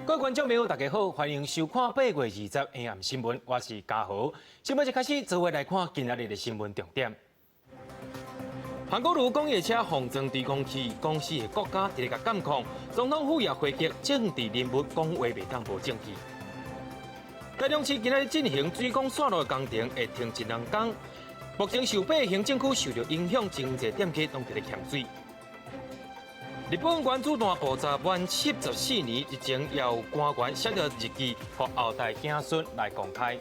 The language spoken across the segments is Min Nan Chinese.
各位觀眾朋友，大家好，歡迎收看8月20下暗新聞，我是嘉豪。新聞一開始，做伙來看今仔日的新聞重點。韓國瑜講伊車予裝追蹤器，講四个國家佇咧共監控，總統府也回擊政治人物講話袂當無證據。台中市今仔日進行水管線路的工程，會停一兩工。目前受八个行政區受著影響，真濟店家攏佇咧欠水。日本原子彈爆炸滿74年，日前也有官員寫著日記，予後代子孫來公開。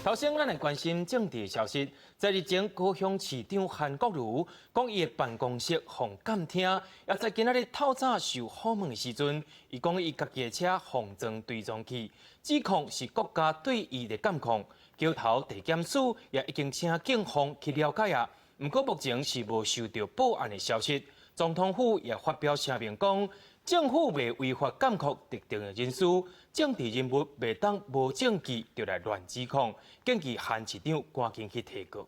頭先，咱來關心政治消息。在日前，高雄市長韓國瑜講，伊的辦公室予監聽，也在今仔日透早受訪問的時陣，伊講伊家己的車予裝追蹤器，指控是國家對伊的監控。橋頭地檢署也已經請警方去了解啊。毋過目前是無收到報案的消息。總統府也發表聲明講，政府袂違法監控特定的人士，政治人物袂當無證據就來亂指控，建議韓市長趕緊去提告。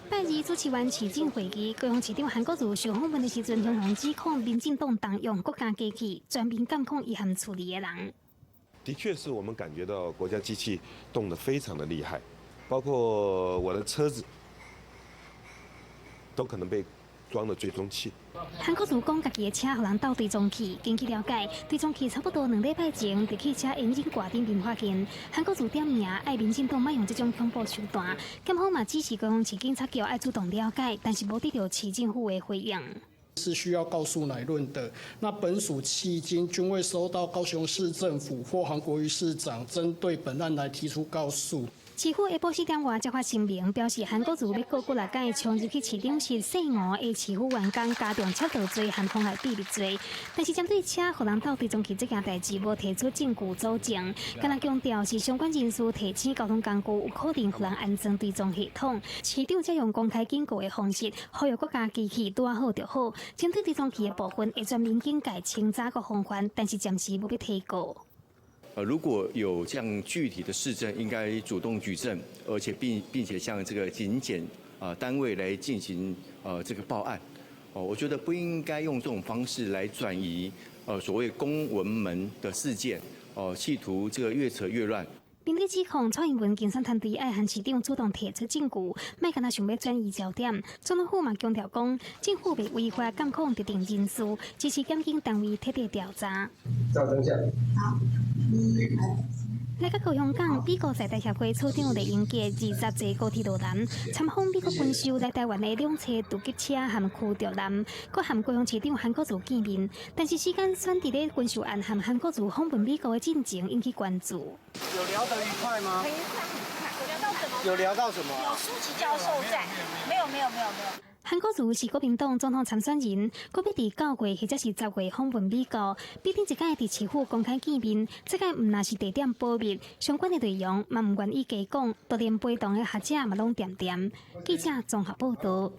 拜二主持完市政會議，高雄市長韓國瑜受訪問的時陣，雄雄指控民進黨動用國家機器全面監控伊和厝裡的人。的確是我們感覺到國家機器動得非常的厲害，包括我的車子都可能被裝了追蹤器。韓國瑜講，家己的車予人鬥追蹤器。根據了解，追蹤器差不多2禮拜前，佇汽車引擎蓋頂面發現。韓國瑜點名愛民進黨莫用這種恐怖手段。檢方嘛指示高雄市警察局愛主動了解，但是無得到市政府的回應。是需要告訴乃論的。那本署迄今均未收到高雄市政府或韓國瑜市長針對本案來提出告訴。市府下晡4點外才發聲明，表示韓國瑜欲告幾若擺衝入去市長室四五的市府員工加重竊盜罪和妨害秘密罪，但是針對車予人鬥追蹤器這件代誌，無提出證據佐證，干焦強調是相關人士提醒交通工具有可能予人安裝追蹤系統，市長才用公開警告的方式，呼籲國家機器拄仔好就好。針對追蹤器的部分，會全面警戒清查佮防範，但是暫時無欲提告。如果有這樣具體的事證，應該主動舉證，而且並且向這個警檢啊單位來進行這個報案。哦，我覺得不應該用這種方式來轉移所謂公文門的事件，哦，企圖這個越扯越亂。面對指控，蔡英文競選團隊愛韓市長主動提出證據，莫干焦想欲轉移焦點。總統府嘛強調講，政府袂違法監控特定人士，支持檢警單位徹底調查。照真相。好。來到高雄港，美國在台協會處長酈英傑20坐高鐵羅南，參訪美國軍售來台灣的兩棲突擊車和驅逐艦，閣和高雄市長韓國瑜見面。但是時間選佇咧軍售案和韓國瑜訪問美國的進程引起關注。有聊得愉快嗎？很愉快，很愉快。聊到什麼？有聊到什麼？有舒淇教授在。沒有，沒有，沒有，沒有。韓國瑜是國民黨總統參選人，閣欲佇9月或者是10月訪問美國，比頂一擺佇市府公開見面，這擺毋但是地點保密，相關的內容嘛毋願意加講，就連陪同的學者嘛攏恬恬。記者綜合報道。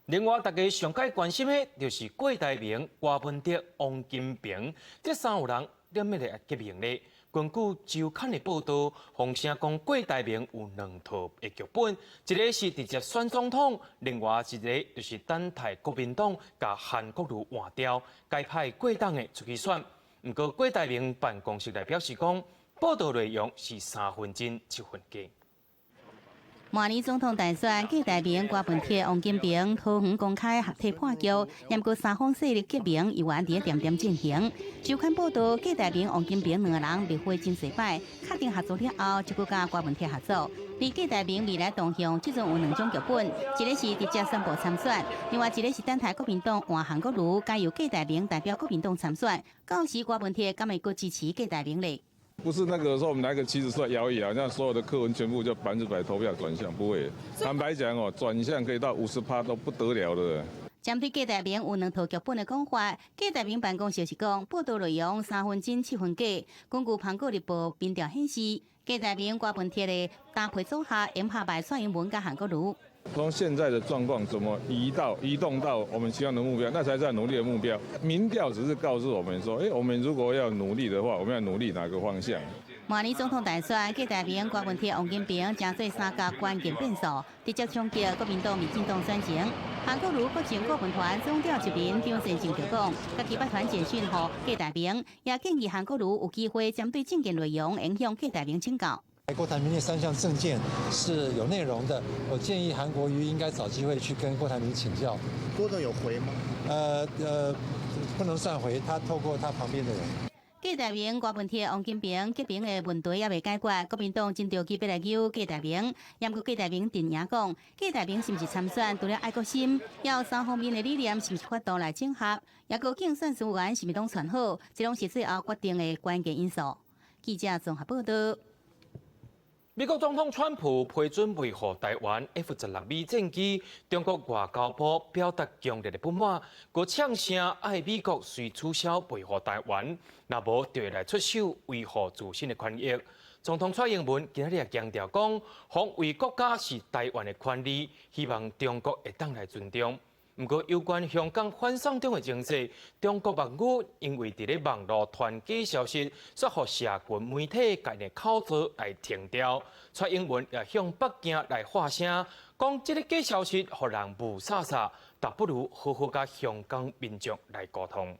另外，大家上蓋關心的，就是郭台銘、柯文哲、王金平這三個人點物來結盟呢？根據週刊的報道，風聲講郭台銘有兩套的劇本，一个是直接選總統，另外一个就是等待國民黨共韓國瑜換掉，改派郭黨的出去選。毋過郭台銘辦公室來表示講，報道內容是三分真七分假。明年總統大選，郭台銘、柯文哲、王金平桃園公開合體破局，毋過三方勢力結盟猶原佇恬恬進行。週刊報道，郭台銘、王金平兩个人密會真濟擺，確定合作了後，就閣佮柯文哲合作。而郭台銘未來動向，這陣有兩種劇本，一个是直接宣布參選，另外一个是等待國民黨換韓國瑜，改由郭台銘代表國民黨參選。到時柯文哲敢會閣支持郭台銘咧？不是那個說我們拿個旗子出來搖一搖，那所有的柯粉全部就100%投票轉向，不會。坦白講哦，轉向可以到50%都不得了了。針對郭台銘有兩套劇本的講法，郭台銘辦公室是講報道內容三分真七分假。根據《蘋果日報》民調顯示，郭台銘、柯文哲的搭配組合，會拍敗蔡英文佮韓國瑜。從現在的狀況，怎麼移動到我們希望的目標，那才是努力的目標。民調只是告訴我們說，欸，我們如果要努力的話，我們要努力哪個方向？明年總統大選，郭台銘、郭文鐵、王金平成做三角關鍵變數，直接衝擊國民黨、民進黨選情。韓國瑜國政顧問團總召集人張善政就講，家己捌傳簡訊予郭台銘，也建議韓國瑜有機會針對政見內容影響郭台銘請教。郭台銘那三項政見是有內容的，我建議韓國瑜應該找機會去跟郭台銘請教。郭董有回嗎？不能算回，他透過他旁邊的人。郭台銘、郭文鐵、王金平結盟的問題猶未解決，國民黨真著急欲來揪郭台銘。毋過郭台銘陣營講，郭台銘是毋是參選，除了愛國心，猶有三方面的理念，是毋是法度來整合，抑閣競選資源是毋是攏傳好，這攏是最後決定的關鍵因素。記者綜合報道。美國總統川普批准賣予台灣 F-16V 戰機，中國外交部表達強烈的不滿，閣嗆聲愛美國隨取消賣予台灣，若無就會來出手維護自身的權益。總統蔡英文今仔日也強調講，防衛國家是台灣的權利，希望中國會當來尊重。毋過有關香港反送中的情勢，中國網友因為佇咧網路傳假消息，煞予社群媒體共𪜶口罩來停掉。蔡英文也向北京來發聲，講這个假消息予人霧煞煞，倒不如好好佮香港民眾來溝通。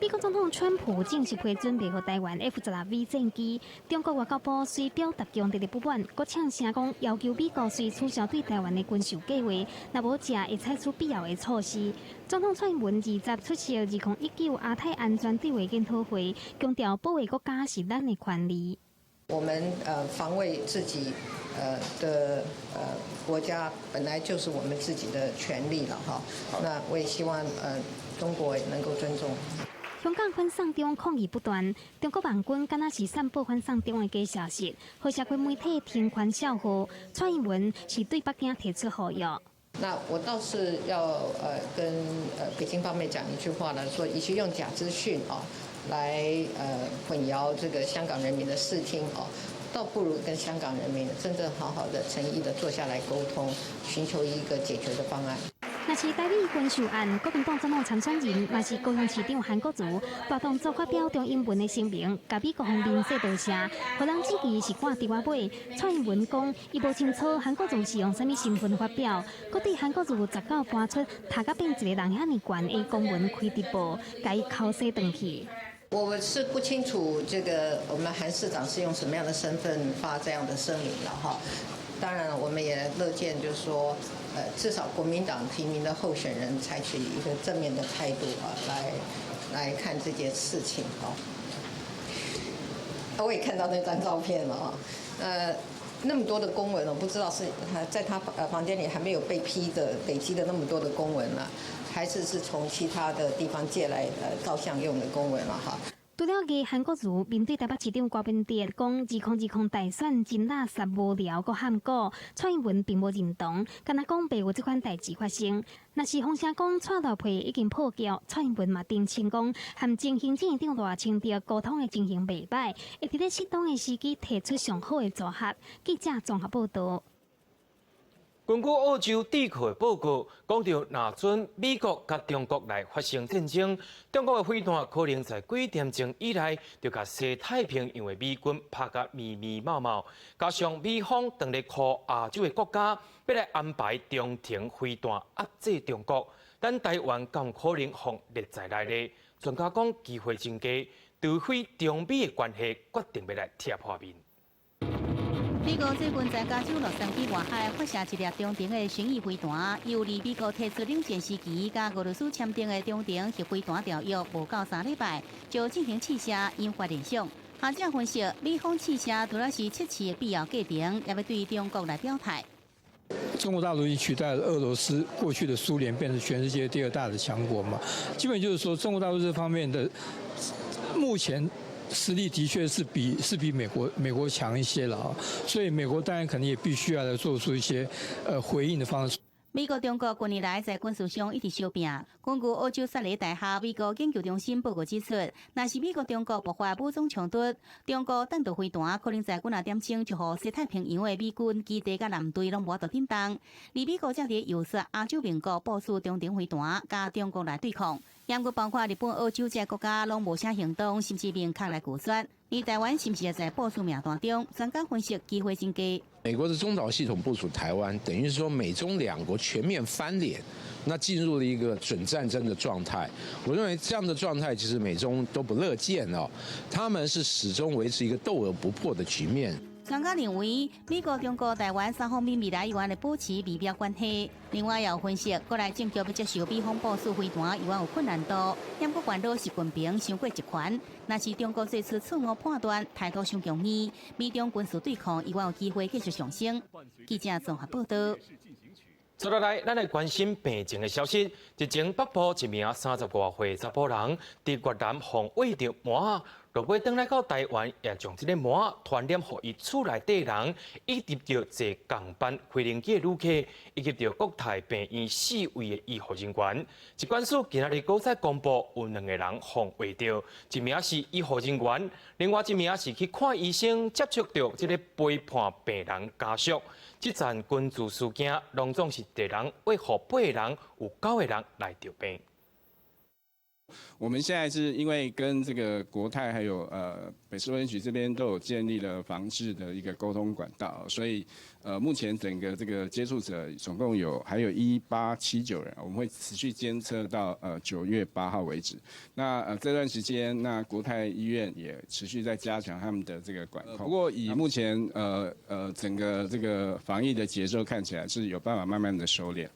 美國總統川普正式批准賣予台灣 F-16V 戰機，中國外交部雖表達強烈的不滿，閣嗆聲講要求美國隨取消對台灣的軍售計劃，若無者會採取必要的措施。總統蔡英文20出席2019亞太安全對話研討會，強調保衛國家是咱的權利。我們防衛自己的國家，本來就是我們自己的權利了哈。那我也希望中國能夠尊重。香港反送中抗議不斷，中國網軍敢若是散布反送中的假消息，予社群媒體停權笑話。蔡英文是對北京提出呼籲。那我倒是要跟北京方面講一句話呢，說與其用假資訊啊來混淆這個香港人民的視聽哦，倒不如跟香港人民真正好好的誠意的坐下來溝通，尋求一個解決的方案。若是台美軍售案，國民黨總統參選人嘛是高雄市長韓國瑜，大動作發表中英文的聲明，共美國方面說多謝，予人質疑是掛豬仔尾。蔡英文講，伊無清楚韓國瑜是用啥物身份發表，閣對韓國瑜19搬出讀甲變一个人遐爾懸的公文開直播，共伊剾洗轉去。我是不清楚這個我們韓市長是用什麼樣的身份發這樣的聲明了哈。當然，我們也樂見，就是說，至少國民黨提名的候選人採取一個正面的態度啊，來看這件事情哦。我也看到那張照片了啊，那麼多的公文，我不知道是在他房間裡還沒有被批的累積的那麼多的公文了，還是從其他的地方借來照相用的公文了哈。除了嘅韓國瑜面對台北市長郭文哲講2020大選真垃圾無聊閣喊古，蔡英文並無認同，敢若講袂有這款代誌發生。若是風聲講蔡老皮已經破局，蔡英文嘛澄清講，和前行政院長賴清德溝通的情形袂䆀，會佇咧適當的時機提出上好的組合。記者綜合報道。根據澳洲智庫的報告，講著若準美國佮中國來發生戰爭，中國的飛彈可能在幾點鐘以內就共西太平洋的美軍拍甲密密麻麻。加上美方當咧箍亞洲的國家，欲來安排中程飛彈壓制中國，咱台灣敢有可能予列在內咧？專家講機會真低，除非中美的關係決定欲來拆破面。美國最近在加州洛杉磯外海發射一粒中程的巡弋飛彈，猶離美國提出冷戰時期佮俄羅斯簽訂的中程核飛彈條約無夠3禮拜，就進行試射，引發聯想。學者分析，美方試射除了是測試的必要過程，也欲對中國來表態。中國大陸已取代了俄羅斯，過去的蘇聯變成全世界第二大的強國嘛。基本就是說，中國大陸這方面的目前實力的確是比美國強一些了啊，所以美國當然可能也必須要來做出一些回應的方式。美國、中國近年來在軍事上一直相拚。根據澳洲雪梨大學美國研究中心報告指出，若是美國、中國爆發武裝衝突，中國彈道飛彈可能在幾若點鐘就予西太平洋的美軍基地佮艦隊攏無法度頂動。而美國則佇遊說亞洲盟國部署中程飛彈，佮中國來對抗。毋過包括日本、澳洲這些國家攏無啥行動，甚至明確來拒絕。而台灣是毋是也在部署名單中？專家分析機會真低。美國的中導系統部署台灣，等於是說美中兩國全面翻臉，那進入了一個準戰爭的狀態。我認為這樣的狀態其實美中都不樂見哦。他們是始終維持一個鬥而不破的局面。專家認為，美國、中國、台灣三方面未來依然會保持微妙關係。另外，也有分析，國內政局欲接受美方部署飛彈，依然有困難度。毋過元老習近平傷過集權，若是中國做出錯誤判斷，態度傷強硬，美中軍事對抗依然有機會繼續上升。記者綜合報道。接落來，咱來關心病情的消息。日前北部一名30外歲查埔人，佇越南予餵著蟆仔，落尾轉來到台灣，也將這个蟆仔傳染予伊厝內底人，以及著坐仝班飛行機的旅客，以及著國泰病院四位的醫護人員。疾管署今仔日閣再公布，有兩個人予餵著，一名是醫護人員，另外一名是去看醫生接觸著這个陪伴病人家屬。這層群聚事件，攏總是一個人餵予八個人，有九個人來著病。我們現在是因為跟這個國泰還有北市衛生局這邊都有建立了防治的一個溝通管道，所以目前整個這個接觸者總共有還有1879人，我們會持續監測到9月8號為止。那這段時間，那國泰醫院也持續在加強他們的這個管控。不過以目前整個這個防疫的節奏看起來是有辦法慢慢的收斂。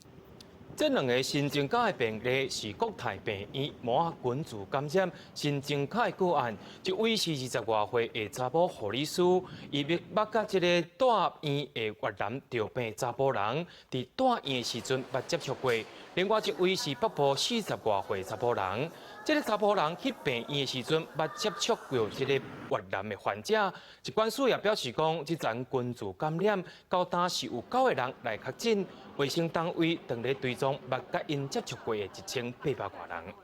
這兩个新增加的病例是國泰病院蟆仔群聚感染新增加的個案，一位是20外歲的查某護理師，伊捌佮這个住院的越南著病查埔人，佇住院的時陣捌接觸過。另外一位是北部40外歲查埔人，這个查埔人去病院的時陣捌接觸過這个越南的患者。疾管署也表示講，這層群聚感染到今是有九個人來確診。衛生單位正咧追蹤捌佮𪜶接觸過的1800外人。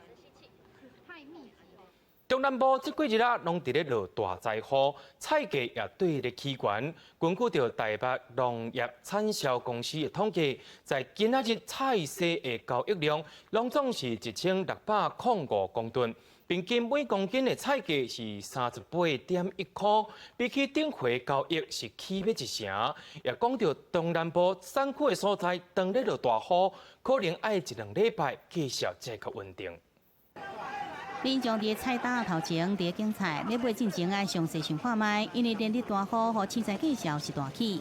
中南部這幾日啊，攏佇咧落大災雨，菜價也綴咧起懸。根據著台北農業產銷公司的統計，在今仔日菜蔬的交易量，攏總是1605公噸，平均每公斤的菜價是38.1塊，比起頂回交易是起碼一成。也講著中南部產區的所在，當咧落大雨，可能愛一兩禮拜繼續才較穩定。民眾佇菜擔頭前佇揀菜，欲買進前愛詳細想看覓，因為連日大雨，予凊菜價數是大起。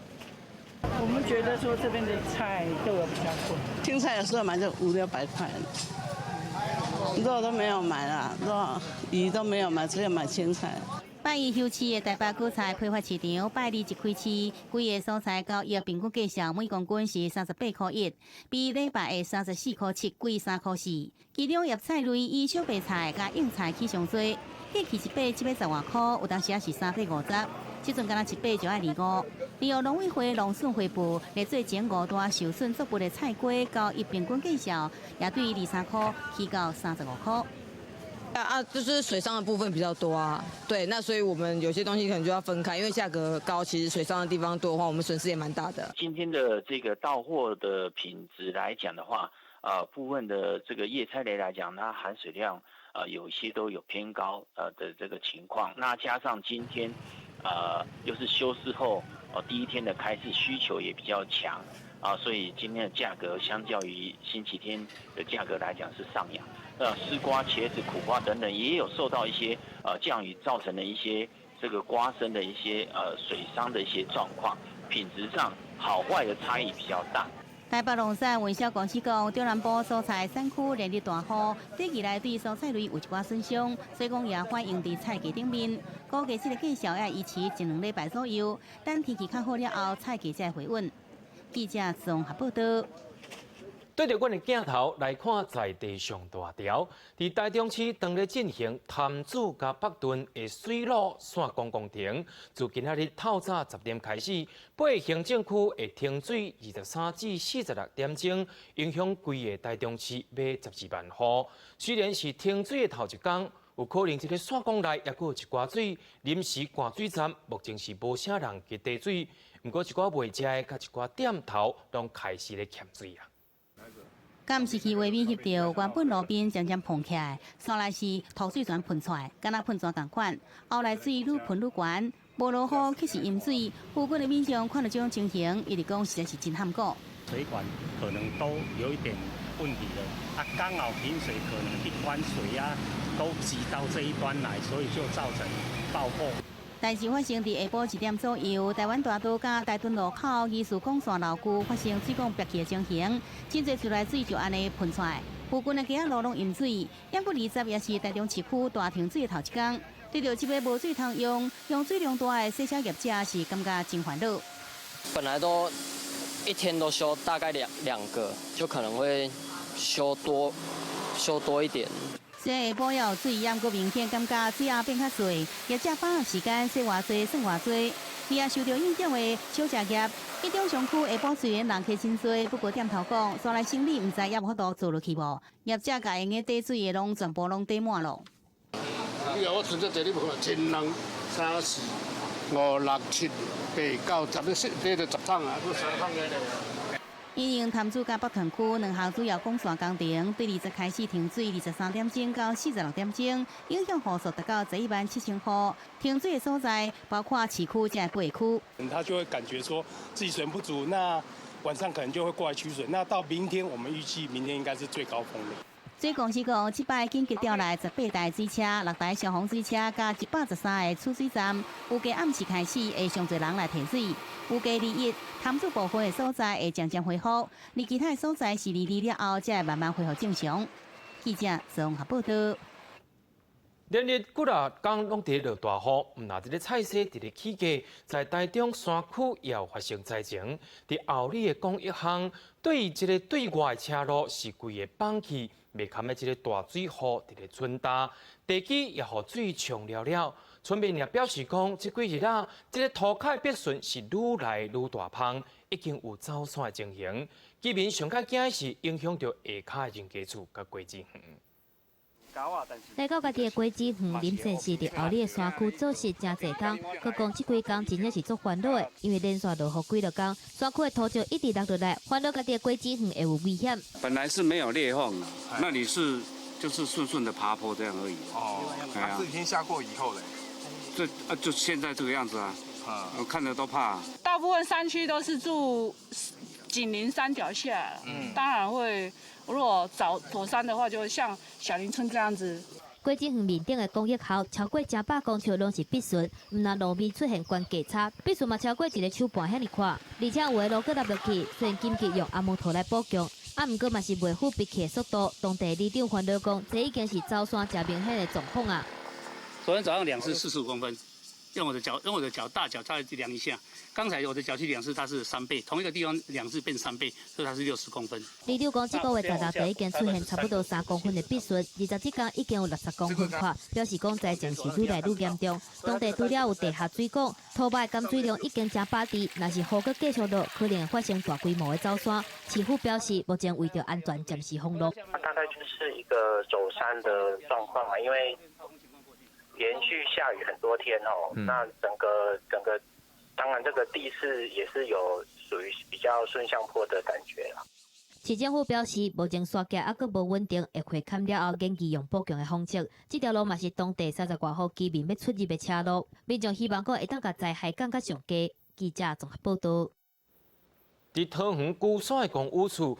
我們覺得說這邊的菜都有比較貴，青菜有時候買就五六百塊，肉都沒有買啦，肉魚都沒有買，只有買青菜。拜一休市的台北果菜批發市場，拜二一開市，規个蔬菜交易平均價數每公斤是38.1塊，比禮拜的34.7塊貴3.4塊。其中葉菜類以小白菜佮莺菜起上濟，過去一把7十外塊，有當時也是3百50。這陣敢若一把就愛25。另外，農委會農損會部來做前五大受損作物的菜瓜交易平均價數，也對23塊起到35塊。啊，就是水傷的部分比較多啊，對，那所以我們有些東西可能就要分開，因為價格高，其實水傷的地方多的話，我們損失也蠻大的。今天的這個到貨的品質來講的話，部分的這個葉菜類來講，它含水量有一些都有偏高的這個情況，那加上今天又是休市後第一天的開市需求也比較強啊，所以今天的價格相較於星期天的價格來講是上揚。絲瓜、茄子、苦瓜等等，也有受到一些降雨造成的一些這個瓜身的一些水傷的一些狀況，品質上好壞的差異比較大。台北農產運銷公司講，中南部蔬菜產區連日大雨，短期內對蔬菜類有一寡損傷，所以講也反映佇菜價頂面。估計這個價數會維持一兩禮拜左右，等天氣較好了後，菜價才會回穩。記者綜合報道。對著阮的鏡頭來看，在地上大條，佇台中市當咧進行潭子佮北屯的水路線管工程，自今仔日透早10點開始，八个行政區會停水23至46點鐘，影響規个台中市欲12萬戶。雖然是停水的頭一工，有可能這个線管內猶閣有一寡水，臨時灌水站目前是無啥人去提水，毋過一寡賣食的佮一寡店頭攏開始咧欠水啊。監視器畫面翕著，原本路邊漸漸膨起來，紲來是吐水泉噴出來，敢若噴泉仝款。後來水愈噴愈懸，無落雨卻是淹水。附近的民眾看著這種情形，伊直講實在是真譀古。水管可能都有一點問題了，啊，剛好停水，可能一關水壓都擠到這一端來，所以就造成爆破。代誌發生佇下晡1點左右，台灣大道佮台屯路口疑似管線漏舊發生水管爆去的情形，真濟厝內水就按呢噴出來，附近的街仔路攏淹水。毋過20也是台中市區大停水的頭一工，對著這个無水通用、用水量大的洗車業者是感覺真煩惱。本來都一天都修大概兩個，就可能會修多一點。雖然下晡有水，毋過明顯感覺水壓變較細，業者把握時間洗偌濟算偌濟。而也受著影響的小食業，一中商區下晡雖然人客真濟，不過店頭講，紲來生理毋知猶無法度做落去無。業者共用的底水的攏全部攏底滿咯。你我存這濟，你無看，一兩三四五六七八九十，你這就10桶啊，閣三桶咧。因應潭子佮北屯區兩項主要管線工程，對20開始停水，23點鐘到46點鐘，影響戶數達到11萬7千戶。停水的所在包括市區這八區。他就會感覺說自己水不足，那晚上可能就會過來取水。那到明天，我們預計明天應該是最高峰的。水公司講，這擺緊急調來18台水車、6台消防水車，佮113個儲水站，預計暗時開始會上濟人來提水。預計21潭子部分的所在會漸漸恢復，而其他的所在是22了後才會慢慢恢復正常。記者綜合報道。連日幾若工攏佇落大雨，毋但這个菜市佇咧起價，在台中山區也有發生災情。佇后里的公益巷，對這个對外的車路是規个崩去，袂堪的這个大水雨佇咧沖焦，地基也予水沖了了。村民也表示講，這幾日啊，這个塗跤筆順是愈來愈大芳，已經有走山的情形。居民上較驚的是影響著下跤的人家厝佮果子園。來到家己的果子園，林先生佇后里的山區做事誠濟工，閣講這幾工真正是足煩惱的，因為連續落雨幾落工，山區的土石一直落落來，煩惱家己的果子園會有危險。本來是沒有裂縫，那裡是就是順順的爬坡這樣而已。哦，啊，這幾天下過以後嘞？這啊，就現在這個樣子啊，我看著都怕。大部分山區都是住緊鄰山腳下，當然會。如果找躲山的話，就會像小林村這樣子。果子園面頂的公益校超過成百公尺攏是筆順，毋但路面出現懸低差，筆順嘛超過一个手盤遐爾闊，而且有的路閣凹落去，雖然緊急用阿摩托來補強，啊，毋過嘛是袂赴筆起的速度。當地里長煩惱講，這已經是走山誠明顯的狀況啊。昨天早上量是45公分，用我的腳大腳再量一下。剛才我的腳去量是它是三倍，同一個地方兩次變三倍，所以它是60公分。里長講，這個月16就已經出現差不多3公分的筆順，20這工已經有60公分寬，表示講災情是愈來愈嚴重。當地除了有地下水管，土壤含水量已經誠飽滴，若是雨閣繼續落，可能會發生大規模的走山。市府表示，目前為著安全，暫時封路。大概就是一個走山的狀況嘛，因為連續下雨很多天哦，那整個當然這個地勢也是有屬於比較順向坡的感覺啦。市政府表示，目前山腳猶閣無穩定，會會勘了後研究用補強的方式。這條路嘛是當地30外戶居民欲出入的車路，民眾希望講會當共災害降較上低。記者綜合報導。佇桃園龜山的公寓厝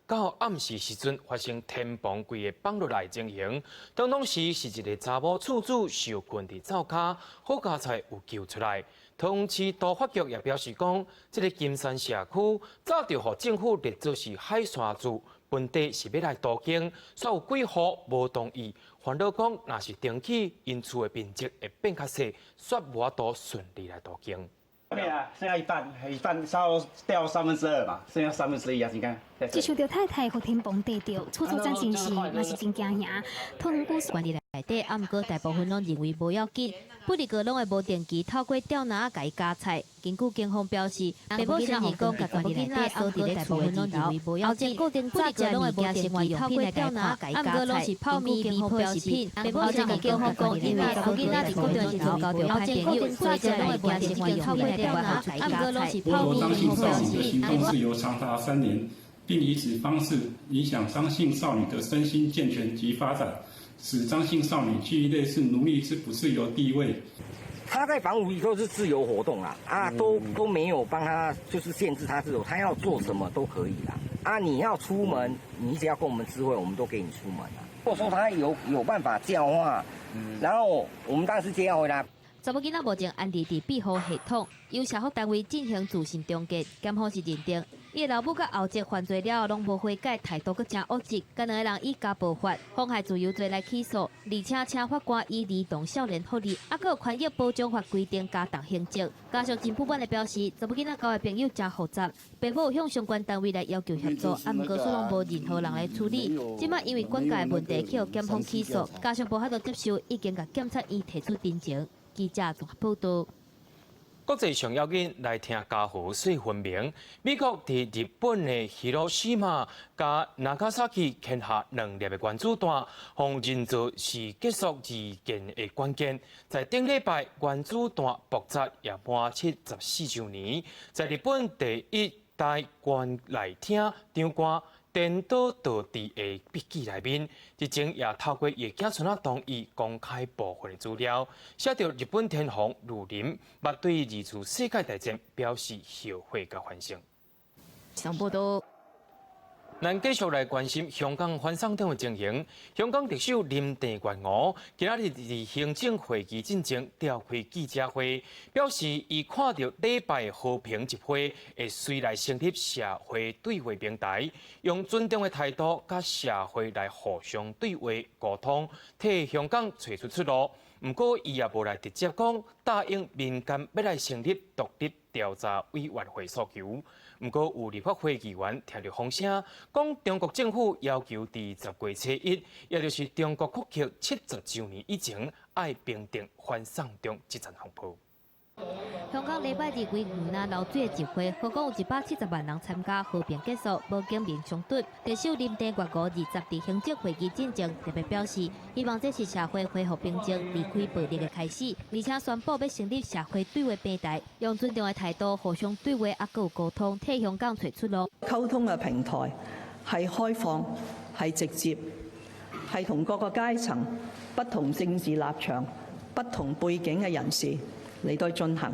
，19暗時時陣發生天棚規个崩落來情形，當時是一個查某厝主受困佇灶跤，好佳哉有救出來。桃園市都發局也表示講，這个金山社區早就予政府列做是海山住，本地是欲來都更，煞有幾戶無同意，煩惱講，若是重起，𪜶厝的面積會變較細，煞無法度順利來都更。對啊，剩下一半，一半燒掉2/3嘛，剩下1/3啊！你看。這受著太太予天棚硩著，厝主曾真是嘛是真驚嚇。桃園古管理內底，啊，毋過大部分攏認為無要緊。不過攏會無定期透過吊籃仔共伊加菜。根據警方表示，爸母承認講，共查某囡仔鎖佇咧厝的二樓，後前固定早食物件、生活用品來共伊看，啊，毋過攏是泡麵、麵包食品。爸母承認警方講，因為查某囡仔佇固定時陣交著歹朋友，所以攏會無定期透過吊籃仔共伊加菜。我相信少女的行動是由長達3年。並以此方式影響張姓少女的身心健全及發展，使張姓少女具類似奴隸之不自由地位。他在房屋裡頭是自由活動啊，啊，都沒有幫他，就是限制他自由，他要做什麼都可以啦。啊，你要出門，你只要跟我們知會，我們都給你出門啊。如果說他有辦法教化，然後我們當時接回來。查某囡仔目前安置佇庇護系統，由社福單位進行自行終結。檢方是認定，伊的老母佮後姪犯罪了後攏無悔改，態度閣誠惡質，共兩个人以家暴法、妨害自由罪來起訴，而且請法官以兒童少年福利，猶閣有權益保障法規定加重刑責。家屬真不滿的表示，查某囡仔交的朋友誠複雜，爸母向相關單位來要求協助，啊，毋過卻攏無任何人來處理。這擺因為管教的問題去予檢方起訴，家屬無法度接受，已經共檢察院提出陳情。記者綜合報道。國際上要緊來聽家和說分明。美國佇日本的ヒロシマ佮ナガサキ簽下兩粒的原子彈，予認做是結束二戰的關鍵。在頂禮拜，原子彈爆炸也滿74週年，在日本第一代關內廳長官田島道治的筆記內面，日前也透過伊的子孫仔同意公開部分的資料，寫著日本天皇魯林捌對二次世界大戰表示後悔佮反省。上報道。咱繼續來關心香港反送中的情形。香港特首林鄭月娥今仔日佇行政會議進前召開記者會，表示伊看著禮拜和平集會會隨來成立社會對話平台，用尊重的態度佮社會來互相對話溝通，替香港揣出出路。毋過，伊也無來直接講答應民間欲來成立獨立調查委員會訴求。毋過，有立法會議員聽著風聲，講中國政府要求佇10月初1，也就是中國國慶70週年以前，愛平定反送中這場風波。香港禮拜日維園仔流水的集會，據講有170萬人參加，和平結束，無警民衝突。特首林鄭月娥20佇行政會議進前特別表示，希望這是社會恢復平靜、離開暴力的開始，而且宣布欲成立社會對話平台，用尊重的態度互相對話，猶閣有溝通，替香港揣出路。溝通嘅平台係開放、係直接、係同各個階層、不同政治立場、不同背景嘅人士嚟到進行。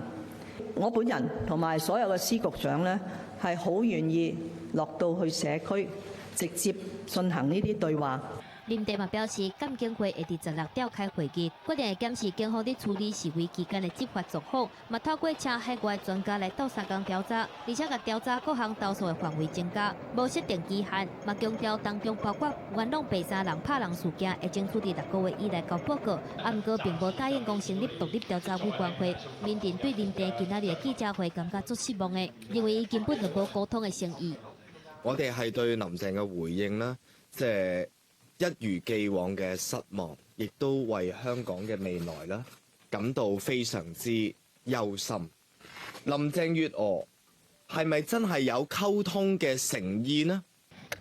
我本人同埋所有嘅司局長呢，係好願意落到去社區，直接進行呢啲對話。林鄭嘛表示，監警會會佇16召開會議，決定會檢視警方佇處理示威期間的執法狀況，嘛透過請海外專家來鬥相共調查，而且共調查各項投訴的範圍增加，無設定期限，嘛強調當中包括元朗白衫人拍人事件，會爭取佇6個月以內交報告。啊，毋過並無答應講成立獨立調查委員會。民陣對林鄭今仔日的記者會感覺足失望的，認為伊根本就無溝通的誠意。我哋係對林鄭嘅回應啦，即係一如既往嘅失望，亦都為香港嘅未來啦感到非常之憂心。林鄭月娥係咪真係有溝通嘅誠意呢？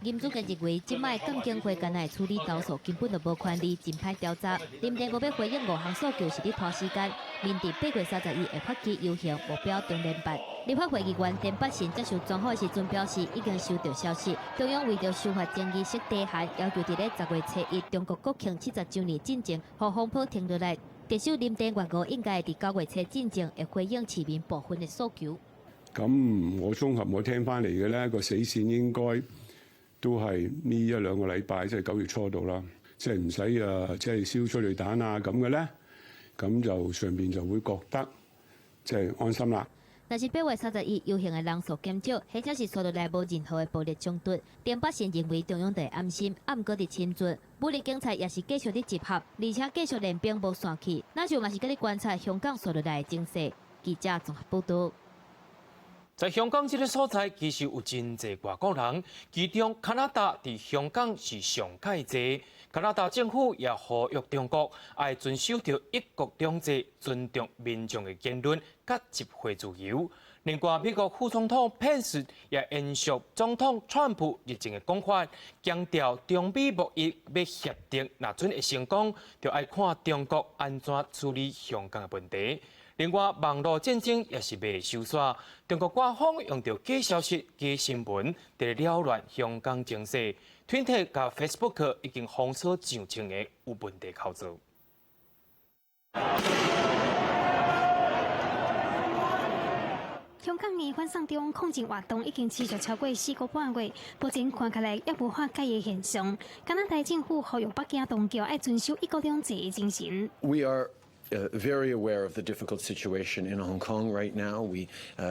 林祖傑認為，這擺監警會干焦會處理投訴，根本就無權利，真歹調查。林鄭無欲回應五項訴求，是佇拖時間。民陣8月31會發起遊行，目標中聯辦。立法會議員田北辰接受專訪時陣表示，已經收到消息，中央為著修法爭議設底線，要求佇咧10月初1中國國慶70週年進前，予風波停落來。特首林鄭月娥應該會佇9月初進前會回應市民部分的訴求。咁我綜合我聽翻嚟嘅咧，個死線應該都係呢一兩個禮拜，即係9月初到啦，即係唔使啊，即係燒催淚彈啊咁嘅咧，咁就上邊就會覺得即係安心啦。若是8月31遊行的人數減少，或者是紲落來無任何的暴力衝突，田北辰認為中央就會安心。啊，毋過佇深圳，武力警察也是繼續佇集合，而且繼續練兵無散去，那就嘛是閣咧觀察香港紲落來的情勢。記者綜合報道。在香港這个所在，其實有真濟外國人，其中加拿大佇香港是上蓋濟。加拿大政府也呼籲中國愛遵守著一國兩制，尊重民眾的言論佮集會自由。另外，美國副總統潘斯也延續總統川普日前的講法，強調中美貿易欲協定若準會成功，就愛看中國按怎處理香港的問題。另外，網路戰爭也是未收煞，中國官方用著假消息、假新聞，佇咧擾亂香港情勢。Twitter佮 Facebook 已經封鎖上千个有問題操作。香港的反送中抗爭活動已經持續超過4個半月，目前看起來猶無化解的現象。加拿大政府呼籲北京當局愛遵守一國兩制的精神。 We are very aware of the difficult situation in Hong Kong right now. We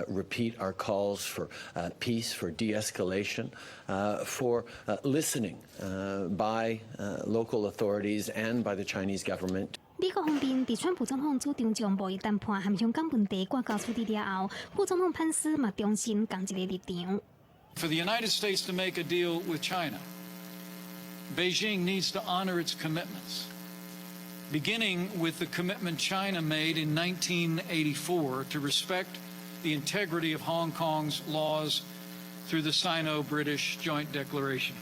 repeat our calls for peace, for de-escalation, for listening by local authorities and by the Chinese government. 美國方面，佇川普總統主張將貿易談判和香港問題掛鈎處理了後，副總統潘斯嘛重申仝一個立場。 For the United States to make a deal with China, Beijing needs to honor its commitments, beginning with the commitment China made in 1984 to respect the integrity of Hong Kong's laws through the Sino-British Joint Declaration.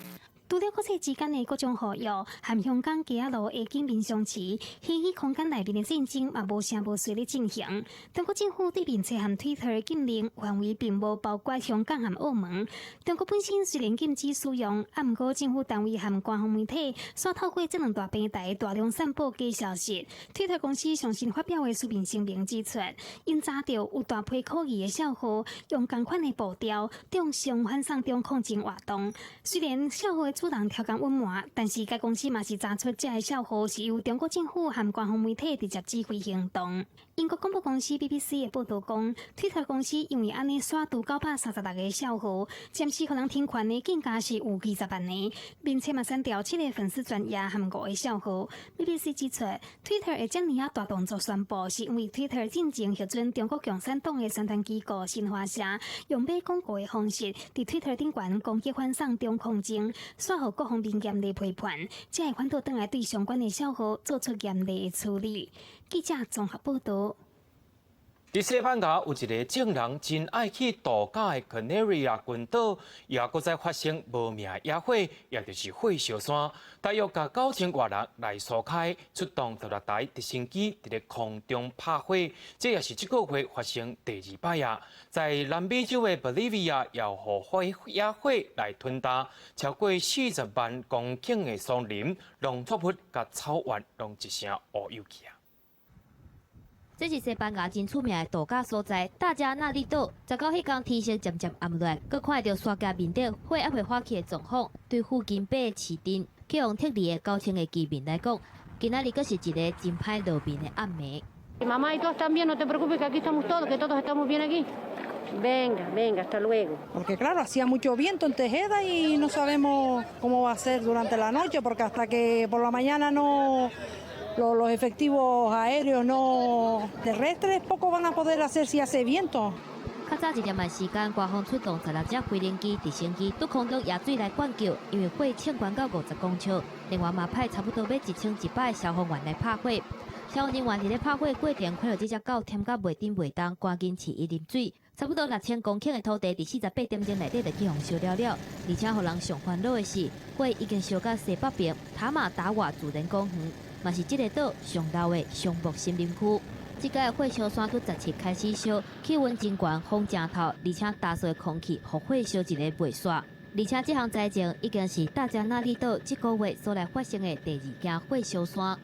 除了國際之間的各種合約，和香港街仔路的景面相似，虛擬空間內面的戰爭嘛無聲無息咧進行。中國政府對面冊和推特的禁令範圍並無包括香港和澳門。中國本身雖然禁止使用，啊，毋過政府單位和官方媒體煞透過這兩大平台大量散布假消息。推特公司上新發表的書面聲明指出，𪜶查著有大批可疑的帳號，用仝款的步調，中傷反送中抗爭活動。雖然帳號的主人刁工隱瞞，但是該公司嘛是查出這个帳號是由中國政府和官方媒體直接指揮行動。英國廣播公司 BBC 的報導講，推特公司因為按呢刪除936個帳號，暫時予人停權的競價是有20萬个，並且嘛刪掉七个粉絲專頁和五個帳號。BBC 指出，推特會遮爾仔大動作宣布，是因為推特進前核准中國共產黨的宣傳機構新華社用買廣告的方式，佇推特頂懸攻擊反送中抗爭，煞予各方面嚴厲批判，才會反倒轉來對相關的帳號做出嚴厲的處理。記者綜合報導。佇西班牙有一个眾人真愛去度假的 Canary 群島，也閣再發生無名野火，也就是火燒山，大約共9000外人來疏開，出動16台直升機佇咧空中拍火，這也是這個月發生第二擺啊！在南美洲的玻利維亞，也予火野火來吞焦超過40萬公頃的松林、農作物佮草原，攏一聲烏有去啊！這是西班牙真出名的度假所在，大加那利島。19彼工天色漸漸暗落來，閣看著山腳面頂火猶未發起的狀況，對附近八个市鎮去予撤離的9000个居民來講，今仔日閣是一个真歹落眠的暗暝。 Mamá y todos están bien, no te preocupes que aquí estamos todos, que todos estamos bien aquí. Venga, venga, hasta luego. Porque claro, hacía mucho viento en Tejeda y no sabemos cómo va a ser durante la noche, porque hasta que por la mañana no los efectivos aéreos no terrestres poco van a poder hacer si hace viento. 較早一點的時間，官方出動16隻飛行機、直升機，對空中舁水來灌救，因為火衝懸到50公尺。另外嘛派差不多欲1100个消防員來拍火。消防人員佇咧拍火過程，看著這隻狗忝甲袂振袂動，趕緊飼伊啉水。差不多6000公頃的土地，佇48點鐘內底就去予燒了了。而且予人上煩惱的是，火已經燒到西北邊塔馬達瓦自然公園，嘛是這个島上老的松木森林區。這擺火燒山佇17開始燒，氣溫真懸，風誠透，而且乾燥的空氣，予火燒一个袂煞。而且這項災情已經是大加那利島這個月所來發生的第二件火燒山。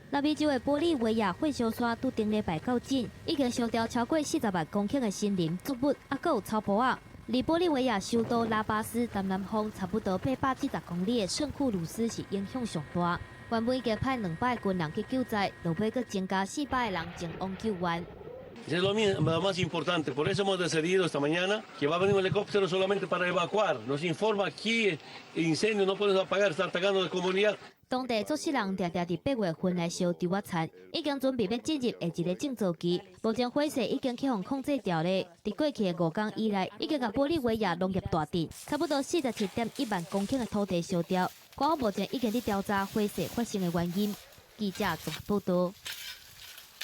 南美洲的玻利維亞火燒山，佇頂禮拜到今，已經燒掉超過40萬公頃的森林、作物，猶閣有草坡仔。離玻利維亞首都拉巴斯東南方差不多870公里的聖庫魯斯是影響上大。原本已經派200個軍人去救災，落尾閣增加400個人前往救援。 Es lo más importante, por eso hemos decidido esta mañana que va a venir un helicóptero solamente para evacuar. Nos informa aquí incendio no podemos apagar, está atacando la comunidad. 當地作死人定定佇8月份來燒稻仔田，已經準備欲進入下一个種作期。目前火勢已經去予控制牢咧。佇過去的5工以來，已經共玻利維亞農業大鎮差不多47.1萬公頃的土地燒掉。官方目前已經佇調查火勢發生的原因。記者綜合報導。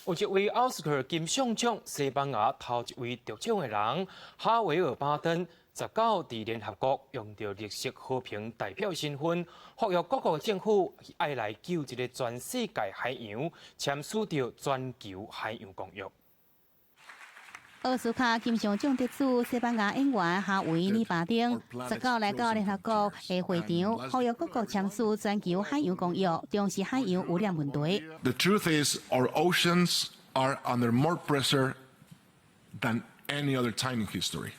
有一位奧斯卡金像獎西班牙頭一位得獎的人哈維爾巴登，19佇聯合國用著綠色和平代表身份，呼籲各國政府愛來救這个全世界海洋，簽署著全球海洋公約。奧斯卡金像獎得主西班牙演員哈維爾巴丁，19來到聯合國的會場，呼籲各國簽署全球海洋公約，重視海洋污染問題。 The truth is, our oceans are under more pressure than any other time in history.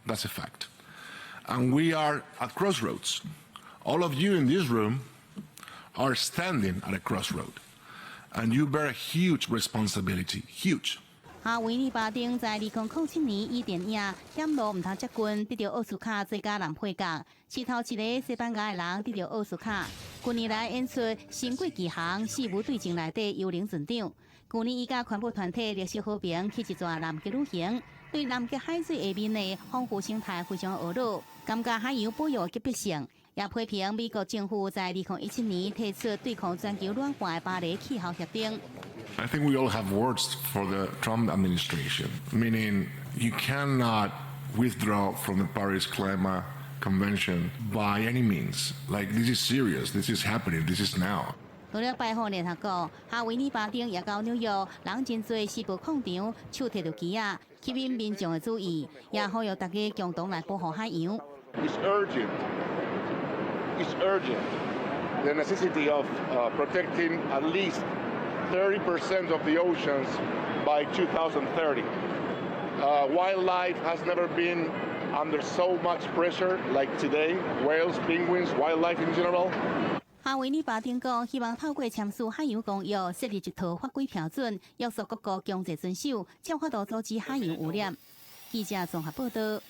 That's a fact. And we are at crossroads. All of you in this room are standing at a crossroad, and you bear a huge responsibility, huge. 哈維爾巴丁在2007年以電影《險路毋通接近》得著奧斯卡最佳男配角，是頭一个西班牙的人得著奧斯卡。近年來演出《神鬼奇航》四無對象內底幽靈船長。舊年伊佮環保團體綠色和平去一逝南極旅行，對南極海水下面的豐富生態非常懊惱，感覺海洋保育的急迫性，也批評美國政府在2017年提出對抗全球暖化的巴黎氣候協定。 I think we all have words for the Trump administration, meaning you cannot withdraw from the Paris Climate Convention by any means. Like, this is serious, this is happening, this is now. 除了拜訪聯合國，哈維爾巴丁也到紐約人真濟時報廣場，手提著旗仔，吸引民眾的注意，也呼籲大家共同來保護海洋。 It's urgent. It's urgent. The necessity of protecting at least 30% of the oceans by 2030. Wildlife has never been under so much pressure like today. Whales, penguins, wildlife in general. 哈維爾巴丁講，希望透過簽署海洋公約，設立一套法規標準，約束各國強制遵守，才有法度阻止海洋污染。記者綜合報道。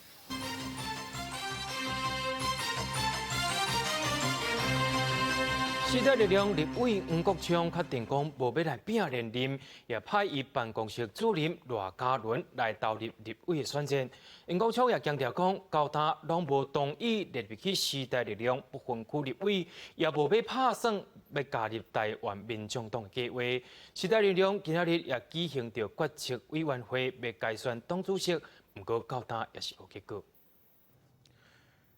時代力量立委黃國昌確定講無欲來拼連任，也派伊辦公室主任賴嘉倫來投入立委的選戰。黃國昌也強調講，到今攏無同意列入去時代力量不分區立委，也無欲拍算欲加入台灣民眾黨的計劃。時代力量今仔日也舉行著決策委員會，欲改選黨主席，毋過到今也是無結果。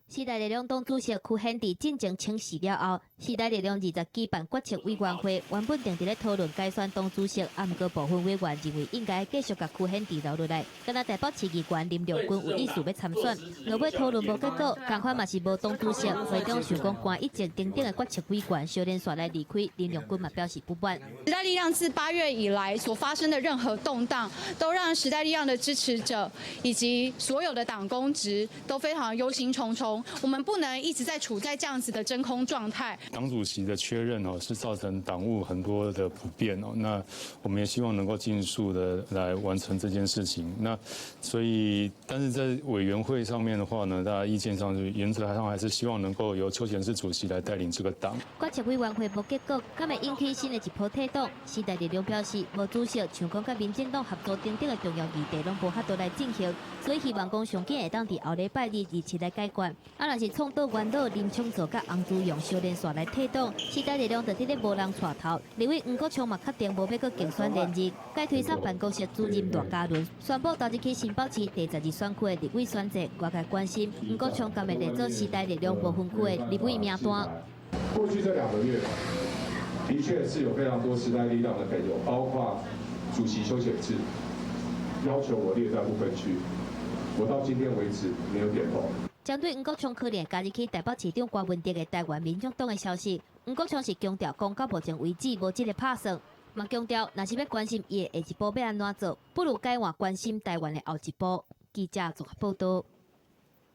時代力量黨主席區顯智進前請辭了後，時代力量二十舉辦決策委員會，原本定佇咧討論改選黨主席，啊，毋過部分委員認為應該繼續共區顯智留落來。敢若台北市議員林亮君有意思欲參選，落尾討論無結果，仝款嘛是無黨主席。會長想講關一前等等的決策委員小連紲來離開，林亮君嘛表示不滿。時代力量自8月以來所發生的任何動盪，都讓時代力量的支持者以及所有的黨公職都非常憂心忡忡。我們不能一直在處在這樣子的真空狀態。黨主席的缺任哦，是造成黨務很多的不便哦。那我們也希望能夠盡速的來完成這件事情。那所以，但是在委員會上面的話呢，大家意見上就原則上還是希望能夠由邱顯智主席來帶領這個黨。決策委員會無結果，敢會引起新的一波退黨？時代力量表示，無主席像講佮民進黨合作等等的重要議題，攏無法度來進行，所以希望講上緊會當佇後禮拜二27來解決。啊，若是創黨元老林昶佐佮洪慈庸小連紲來退黨，時代力量就佇咧無人帶頭。立委黃國昌嘛確定無欲閣競選連任，改推捒辦公室主任賴嘉倫宣布投入去新北市第12選區的立委選戰。外界關心黃國昌敢會列做時代力量無分區的立委名單。過去這2個月，的確是有非常多時代力量的朋友，包括主席邱顯智，要求我列在不分區，我到今天為止沒有點頭。針對黃國昌可能加入去台北市長柯文哲的台灣民眾黨的消息，黃國昌是強調講到目前為止無這个拍算，嘛強調若是欲關心伊的下一步欲按怎做，不如改換關心台灣的後一步。記者綜合報導。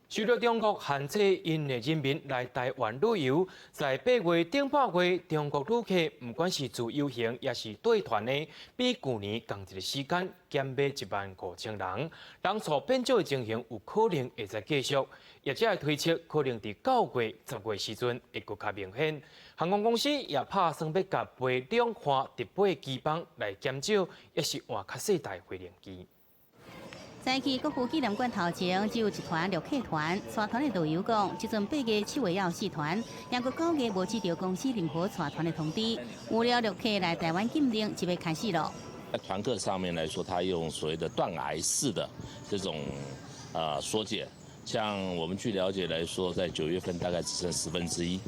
受著中國限制𪜶的人民來台灣旅遊，在8月頂半月，中國旅客毋管是自由行抑是帶團的，比舊年仝一个時間減欲1.5萬人，人數變少的情形有可能會再繼續。業者的推測，可能佇9月、10月時陣會閣較明顯。航空公司也拍算欲共飛兩岸直飛機班來減少，抑是換較細台飛行機。早起國父紀念館頭前只有一團陸客團，帶團的導遊講，這陣8月、7月猶有四團，猶閣9月無接著公司任何帶團的通知，有了陸客來台灣禁令就欲開始囉。在團客上面來說，他用所謂的斷崖式的這種縮減，像我們據了解來說，在9月份大概只剩1/10，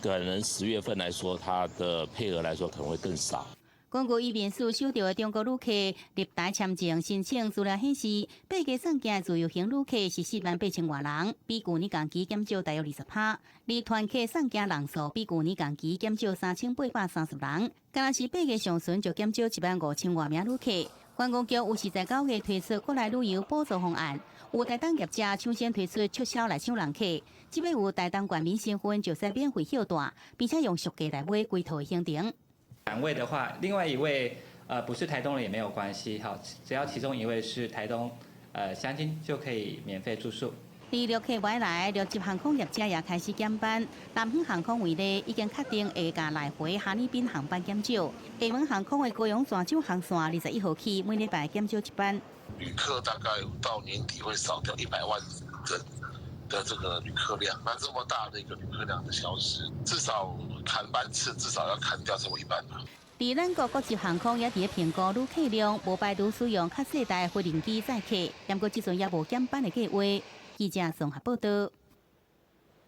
可能10月份來說，它的配額來說可能會更少。根據移民署收著的中國旅客入台簽證申請資料顯示，8月送件的自由行旅客是4萬8千外人，比舊年同期減少大約20%。而團客送件人數比舊年同期減少3830人，敢若是8月上旬就減少1萬5千外名旅客。觀光局有是在9月推出國內旅遊補助方案，有台東業者搶先推出促銷來搶人客，這擺有台東縣民身份就使免費歇蹛，並且用俗價來買規套的行程。兩位的話，另外一位不是台東人也沒有關係，好，只要其中一位是台東鄉親就可以免費住宿。除旅客外來，六級航空業者也開始減班。南方航空為例，已經確定會共來回哈爾濱航班減少。廈門航空的高雄泉州航線21號起，每禮拜減少一班。旅客大概到年底會少掉100萬人的這個旅客量，那這麼大的一個旅客量的消失，至少砍班次，至少要砍掉這麼一半吧。佇咱國國際航空也佇咧評估旅客量，無排除使用較細台飛行機載客，毋過這陣也無減班的計劃。記者綜合報道。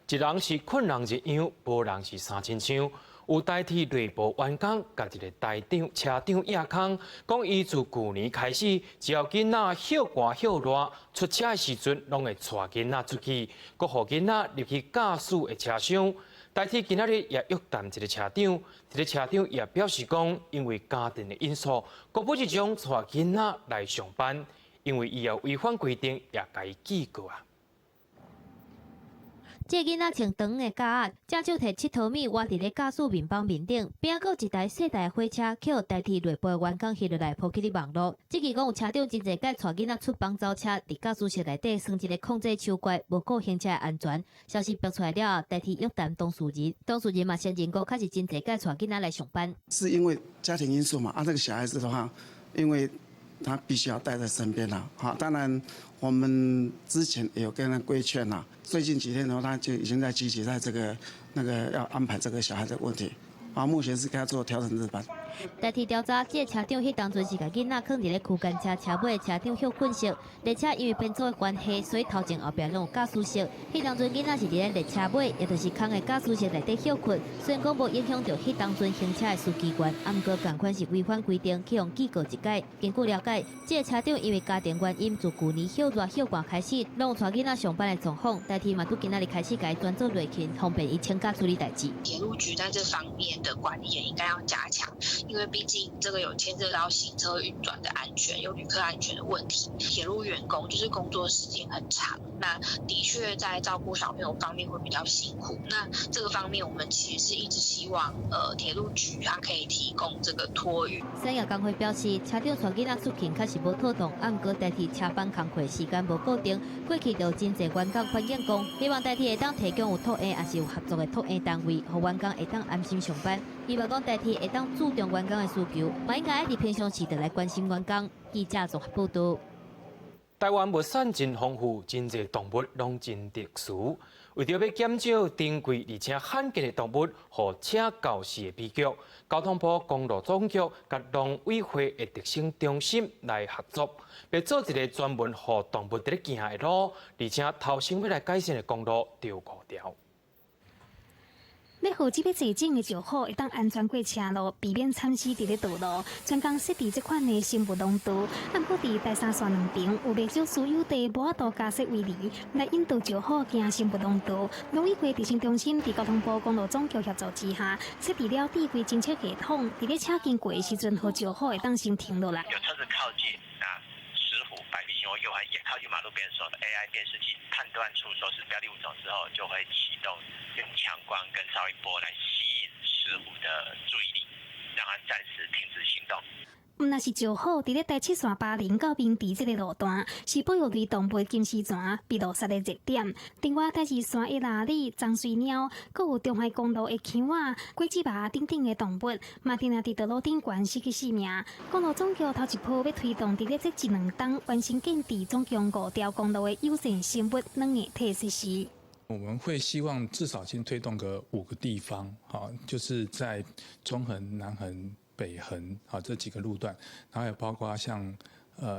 一人是睏人一樣，無人是衫親像。有台鐵內部員工共一个台長、車長掖空，講伊自舊年開始，只要囡仔歇寒歇熱，出車的時陣，攏會帶囡仔出去，閣予囡仔入去駕駛的車廂。台鐵今仔日也約談一个車長，這个車長也表示講，因為家庭的因素，閣不一種帶囡仔來上班，因為伊有違反規定，也共伊記過啊。這个囡仔穿長的夾仔，正手提𨑨迌物，倚佇咧駕駛麵包面頂，邊仔閣有一台細台貨車，予台鐵內部的員工翕落來鋪起佇網路。這支講有車長真濟擺帶囡仔出幫走車，佇駕駛室內底耍一个控制手怪，無顧行車的安全。消息爆出來了後，台鐵約談當事人，當事人嘛承認講確實真濟擺帶囡仔來上班。是因為家庭因素嘛？啊，這個小孩子的話，因為他必須要帶在身邊啦。好，當然我們之前也有跟他規勸啦。最近幾天的話，他就已經在積極在這個那個要安排這個小孩的問題。啊，目前是給他做調整日班。台鐵調查，這个車長彼當陣是共囡仔囥佇咧區間車車尾，車長歇睏著。列車因為編組的關係，所以頭前後壁攏有駕駛室。彼當陣囡仔是佇咧列車尾，也就是空的駕駛室內底歇睏。雖然講無影響著彼當陣行車的司機員，啊，毋過仝款是違反規定，去予記過一擺。根據了解，這個車長因為家庭原因，自舊年歇熱歇寒開始，攏有帶囡仔上班的狀況。台鐵嘛，拄今仔日開始共伊轉做內勤，方便伊請假處理代誌。鐵路局在這方面的管理也應該要加強，因為畢竟這個有牽涉到行車運轉的安全，有旅客安全的問題。鐵路員工就是工作時間很長，那的確在照顧小朋友方面會比較辛苦。那這個方面，我們其實是一直希望，鐵路局它可以提供這個托育。產業工會表示，車長帶囡仔出勤確實無妥當，啊，毋過台鐵車班工課時間無固定，過去就真濟員工反映講，希望台鐵會當提供有托嬰，抑是有合作的托嬰單位，予員工會當安心上班。希望講台鐵會當注重員工的需求，嘛應該愛佇平常時就來關心員工。記者綜合報導。台灣物產真豐富，真濟動物攏真特殊。為著欲減少珍貴而且罕見的動物予車肇事的悲劇，交通部公路總局佮農委會的特生中心來合作，欲做一个專門予動物佇咧行的路，而且頭先欲來改善的公路著五條。欲予這欲坐井的石虎會當安全過車路，避免慘死佇咧道路。專工設置這款的生物廊道，毋過佇台三線兩邊有袂少私有地無法度加設圍籬，來引導石虎行生物廊道。農委會特生中心佇交通部公路總局協助之下，設置了智慧偵測系統，佇咧車經過的時陣，予石虎會當先停落來。有車子靠近啊，石虎、白鼻心或鼬獾也靠近馬路邊的時候，AI 辨識器判斷出說是標的物種之後，就會啟動用強光跟超音波來吸引石虎的注意力，讓它暫時停止行動。毋但是石虎，佇咧台七線巴林到明池這个路段，是保育類動物金絲泉被路殺的熱點。另外，台二線的鯪鯉、鬃鬚貓，閣有中海公路的羌仔、果子蝮等等的動物，嘛定定佇道路頂懸失去性命。公路總局頭一波欲推動佇咧這一兩冬完成建置總共五條公路的友善生物軟硬體設施。我們會希望至少先推動個五個地方，哈，就是在中橫、南橫。北橫啊這幾個路段，然後還有包括像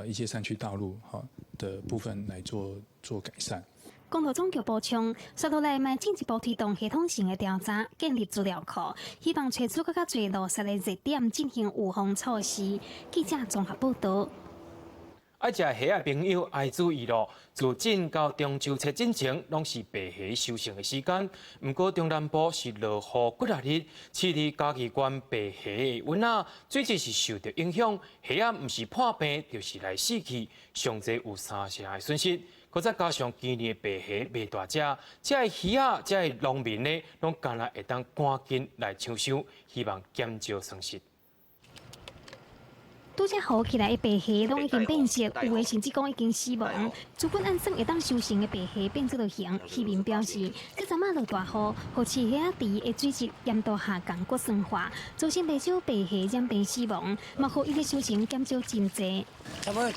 一些山區道路哈的部分來做改善。公路總局補充，接落來嘛進一步推動系統性的調查，建立資料庫，希望揣出閣較濟路殺的熱點進行預防措施。記者綜合報導。愛食蝦仔朋友愛注意咯，自進到中秋節進前，攏是白蝦收成的時間。毋過中南部是落雨幾若日，飼佇嘉義縣白蝦的塭仔，水質是受著影響，蝦仔毋是破病，就是來死去，上濟有三成的損失。閣再加上今年的白蝦袂大隻，這个魚仔、這个農民呢，攏干焦會當趕緊來搶收，希望減少損失。拄才雨起來的白蝦攏已經變色，有的甚至講已經死亡。資本按算會當收成的白蝦變做形，漁民表示，這陣仔落大雨，予飼蝦仔池的水質鹽度下降，閣酸化，造成袂少白蝦染病死亡，嘛予伊的收成減少真濟。差不多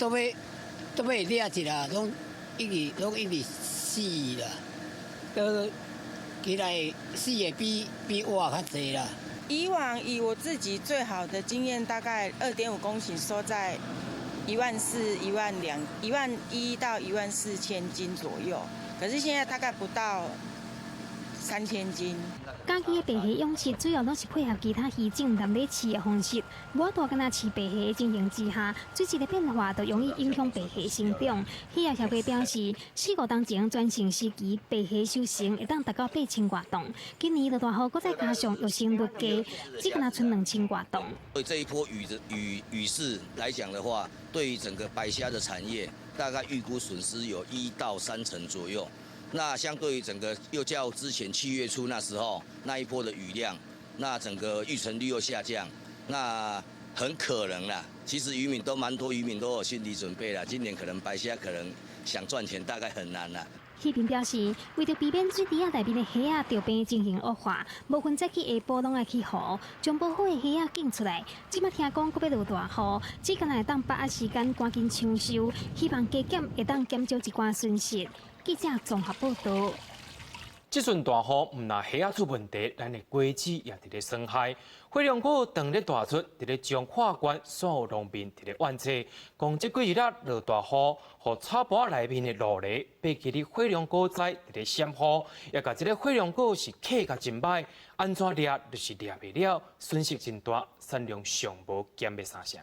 都欲掠一啦，攏一直攏一直死啦，都起來死的比活較濟啦。以往以我自己最好的經驗，大概2.5公頃收在1.4萬、1.2萬、1.1萬到1.4萬斤左右，可是現在大概不到3000斤。嘉義的白蝦養殖主要攏是配合其他魚種南咧飼的方式，無法度干焦飼白蝦的情形之下，水質的變化就容易影響白蝦生長。漁業協會表示，四五冬前全盛時期白蝦收成會當達到8000外噸，今年落大雨，閣再加上育成率低，只干焦賰2000外噸。對這一波雨的雨勢來講的話，對於整個白蝦的產業，大概預估損失有1到3成左右。那相對於整個又較之前7月初那時候那一波的雨量，那整個育成率又下降，那很可能啦。其實漁民都蠻多，漁民都有心理準備啦。今年可能白蝦可能想賺錢大概很難啦。漁民表示，為著避免水池仔內面的蝦仔著病情形惡化，無論早起下晡攏愛去湖，將無好的蝦仔揀出來。這擺聽講閣欲落大雨，只干焦會當把握時間趕緊搶收，希望加減會當減少一寡損失。記者綜合報導。這陣大雨毋但蝦仔出問題，咱的果子也佇咧損害。火龍果當咧大出，佇咧彰化縣所有農民佇咧怨嗟，講這幾日落大雨，予草埔仔內面的路泥爬起咧火龍果栽佇咧閃雨，也共這个火龍果是刻甲真䆀，按怎掠就是掠袂了，損失真大，產量上無減欲三成。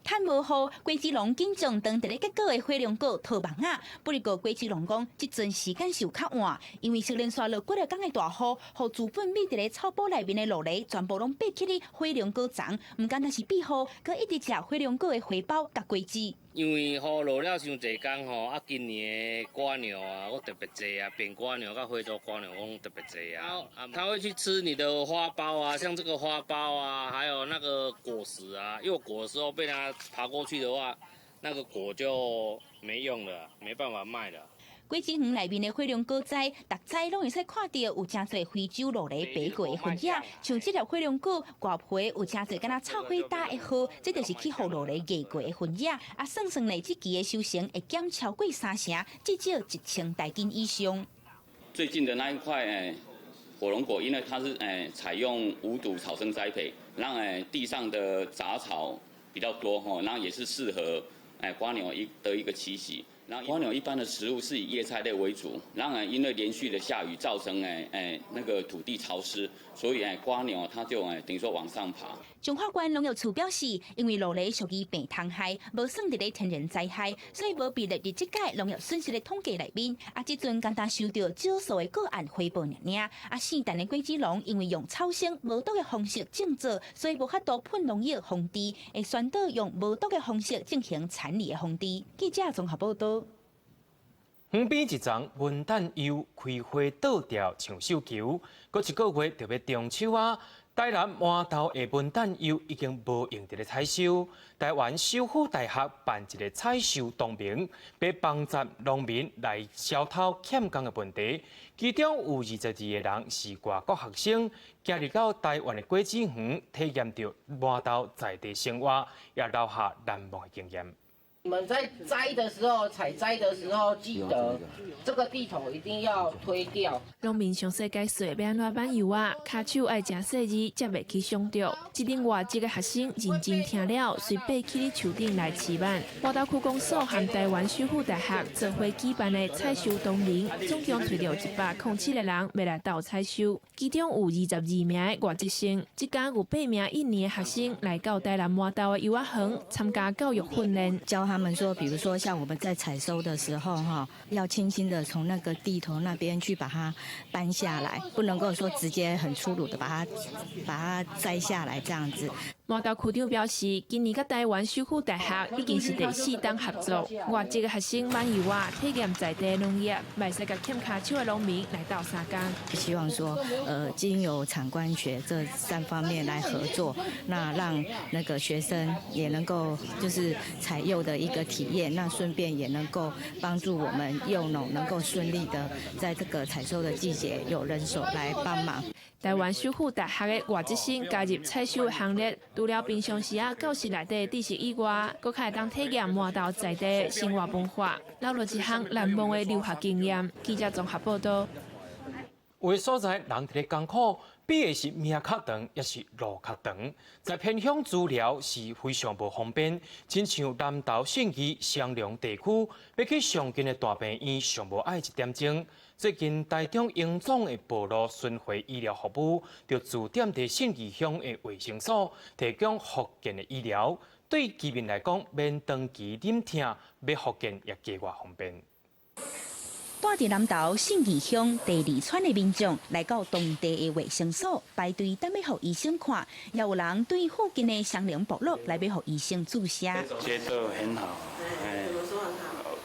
趁無雨，果子農緊將當佇咧結果的火龍果套網仔。不過果子農講，這陣時間是有較晚，因為是連續落幾若工的大雨，予資本覕佇咧草埔內面的路泥全部攏爬起咧火龍果叢，毋敢焦是避雨，閣一直食火龍果的花苞佮果子。因為雨落了傷濟工吼，啊，今年的蝸牛啊，閣特別濟啊，扁蝸牛佮非洲蝸牛攏特別濟啊。它會去吃你的花苞啊，像這個花苞啊，還有那個果實啊，幼果的時候被它爬過去的話，那個果就沒用了，沒辦法賣了。果子園內面的火龍果栽，逐栽攏會使看著有誠濟非洲路泥爬過的痕跡。像這粒火龍果外皮有誠濟敢若臭火焦的褐，這就是去予路泥壓過的痕跡。啊，算算咧，這期的收成會減超過三成，至少1000台斤以上。最近的那一塊火龍果，因為它是採用無毒草生栽培，讓地上的雜草比較多吼，那也是適合蝸牛一個棲息。那蝸牛一般的食物是以葉菜類為主，然而因為連續的下雨造成那個土地潮濕，所以蝸牛它就等於說往上爬。彰化縣農業處表示，因為路泥屬於病蟲害，無算佇咧天然災害，所以無被列入這屆農業損失的統計內面。啊，這陣敢焦收著少數的個案回報爾爾。啊，聖誕的果子農因為用草生無毒的方式種植，所以無法度噴農藥防治，會宣導用無毒的方式進行田裡的防治。記者綜合報導。園邊一叢文旦柚開花倒吊像繡球，閣一個月就欲中秋啊！台南饅頭的文旦柚已經無閒佇咧採收。台灣首府大學辦一個採收同盟，欲幫助農民來消偷欠工的問題。其中有22個人是外國學生，行入到台灣的果子園，體驗著饅頭在地生活，也留下難忘的經驗。你們在摘的時候，採摘的時候，記得這個蒂頭一定要推掉。農民詳細解說欲按怎挽柚仔，跤手愛誠細膩，才袂去傷著。這陣外籍的學生認真聽了，隨爬起佇樹頂來試挽。麻豆區公所和臺灣首府大學做伙舉辦的採收冬營，總共揣著107個人欲來鬥採收，其中有22名的外籍生。這工有八名印尼的學生來到台南麻豆的柚仔園參加教育訓練。教他們說，比如說像我們在採收的時候，哈，要輕輕的從那個蒂頭那邊去把它搬下來，不能夠說直接很粗魯的把它摘下來這樣子。麻豆區長表示，今年佮臺灣首府大學已經是第四冬合作，外籍的學生挽柚仔體驗在地農業，袂使佮欠跤手的農民來鬥相共。希望說，經由產官學這三方面來合作，那讓那個學生也能夠就是採柚的一個體驗，那順便也能夠幫助我們柚農能夠順利的在這個採收的季節有人手來幫忙。臺灣首府大學的外籍生加入採收的行列，除了平常時仔教室內底知識以外，閣較會當體驗麻豆在地生活文化，留落一項難忘的留學經驗。記者綜合報導。有的所在人佇咧艱苦，比的是命較長，抑是路較長。在偏鄉治療是非常無方便，親像南投信義雙龍地區，欲去上近的大病院，上無愛一點鐘。最近台中榮總的部落巡迴醫療服務，就駐點佇信義鄉的衛生所，提供復健的醫療。對居民來講，免長期忍痛，欲復健也加偌方便。住佇南投信義鄉第二村的民眾來到當地的衛生所排隊等欲予醫生看，也有人對附近的雙龍部落來欲予醫生注射。覺得很好，哎，怎麼說很好？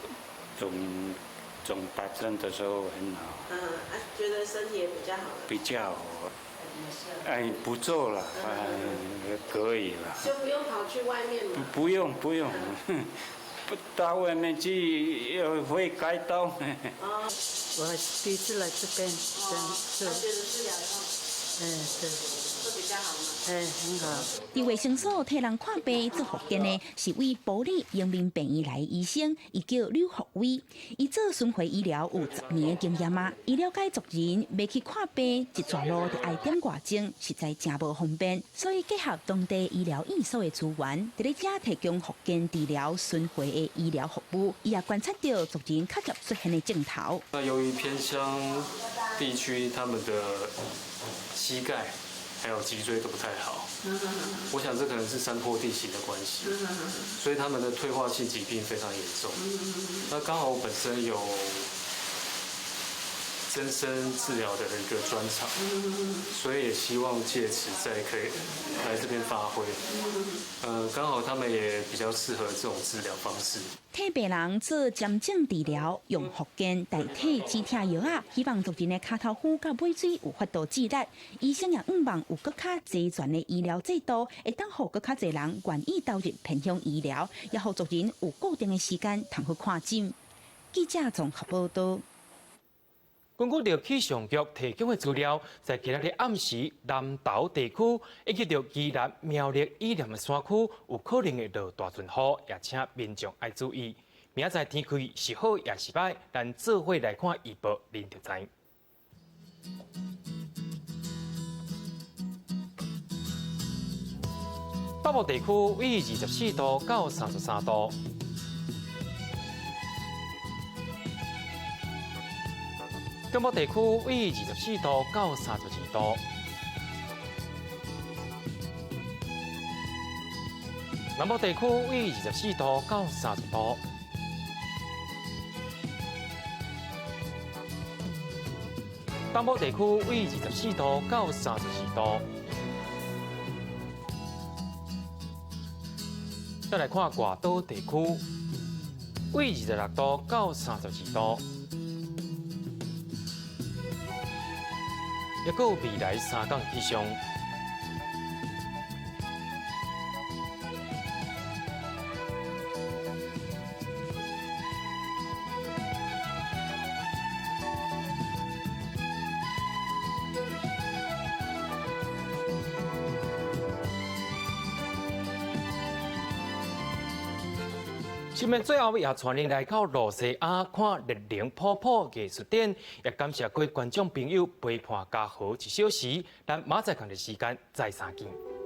總打針的時候很好。覺得身體也比較好。比較好，哎，不做了，哎，可以了。就不用跑去外面了。不用，不用。不到外面去，又會開刀。我第一次來這邊，是。覺得治療以後，嗯，對，會比較好嗎？哎，很好。佇衛生所替人看病做復健的，是位埔里榮民病院來的醫生，伊叫呂福威。伊做巡迴醫療有10年的經驗啊。伊了解族人欲去看病，一逝路就愛點外鐘，實在誠無方便。所以結合當地醫療院所的資源，佇咧遮提供復健治療巡迴的醫療服務。伊也觀察著族人較捷出現的症頭。那由於偏鄉地區，他們的膝蓋還有脊椎都不太好，我想這可能是山坡地形的關係，所以他們的退化性疾病非常嚴重。那剛好我本身有增生治療的一個專長，所以也希望借此再可以來這邊發揮。剛好他們也比較適合這種治療方式。替病人做針症治療，用復健代替止痛藥仔，希望族人的跤頭趺佮尾椎有法度治力。醫生也向望有閣較齊全的醫療制度，會當予閣較濟人願意投入偏鄉醫療，也予族人有固定的時間通去看診。記者綜合報導。根據著氣象局提供的資料，在今仔日暗時，南投地區以及著宜蘭苗栗以南的山區有可能會落大陣雨，也請民眾愛注意。明仔載天氣是好抑是䆀，咱做伙來看預報，恁就知。北部地區為24度到33度。中部地區為24度到32度，南部地區為24度到30度，東部地區為24度到34度。再來看外島地區，為26度到32度。抑閣有未來三工氣象。新聞最後也帶你來到露西亞看熱龍泡泡藝術展，也感謝各位觀眾朋友陪伴嘉豪一小時，咱明仔載仝個時間再相見。